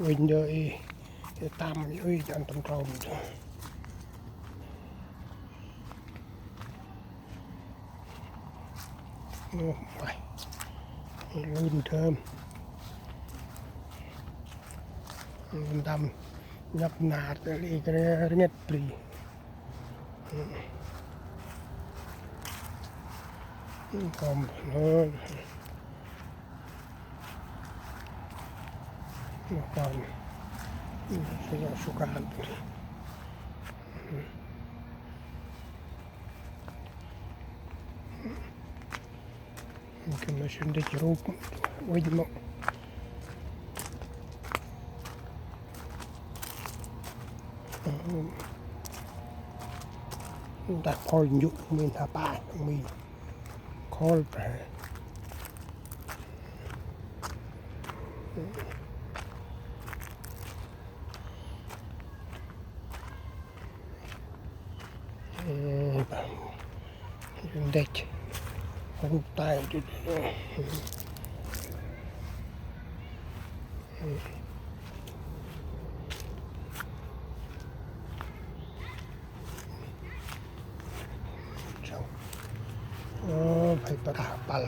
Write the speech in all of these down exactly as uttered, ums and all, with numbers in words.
Uănh dơ i, i tăm i, ui, jan tăm trôm dơ. Nô, bai. Lun tơm. Lun tăm. Nhăp nar tơ li kơ rngăt bri. Kom, nô. Nô, kom. Nô, sŭ kan. Kơ ma sĭn dĭch rup uănh mô. Dah khol njŭ mi tha pa mi khol pa. Ơ, ndĕch. Rup tay. Ơ, phải prah păl.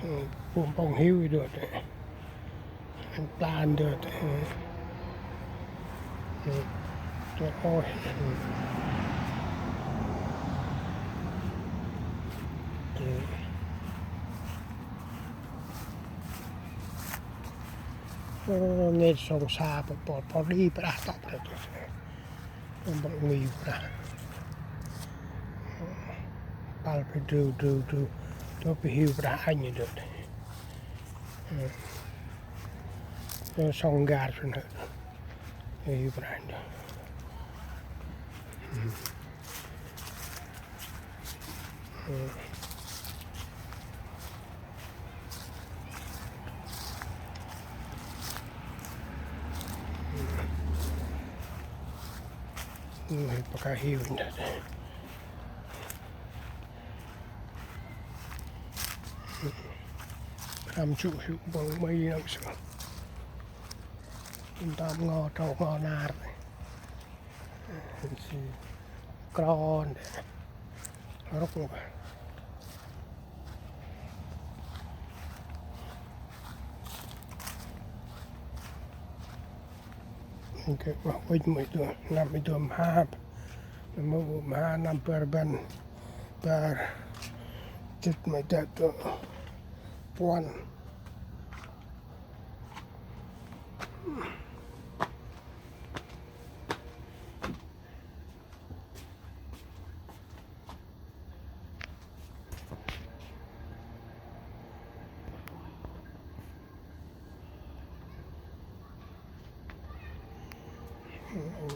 Ơ, pŭm pŏng hiu i dŏ. Plan dơ. Ơ, ơ, ơ, ơ. Ơ, ngên sông sa, pô, pô, pô đi, prah tŏp, prah tŏp. Pô, pô, ngui, prah. Păl, pô, drư, drư, drư. Tŏp, pô, hiu, prah, anh, dơ. Ơ, sông Gar sŭn hơ. Ơ, yu pranh. Ơ. Ơ, pa ka hiu ndơ. Ram chu hiu bang mai nang sa. Ntơm ngo trâu ngo nar. Si kron. Rŭk. Kê, uănh mâu i dô, năm i dô mhap. Năm mâu mha năm bar rbăn, bar jât mâu i dô puăn.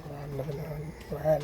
Ran, ran, ran.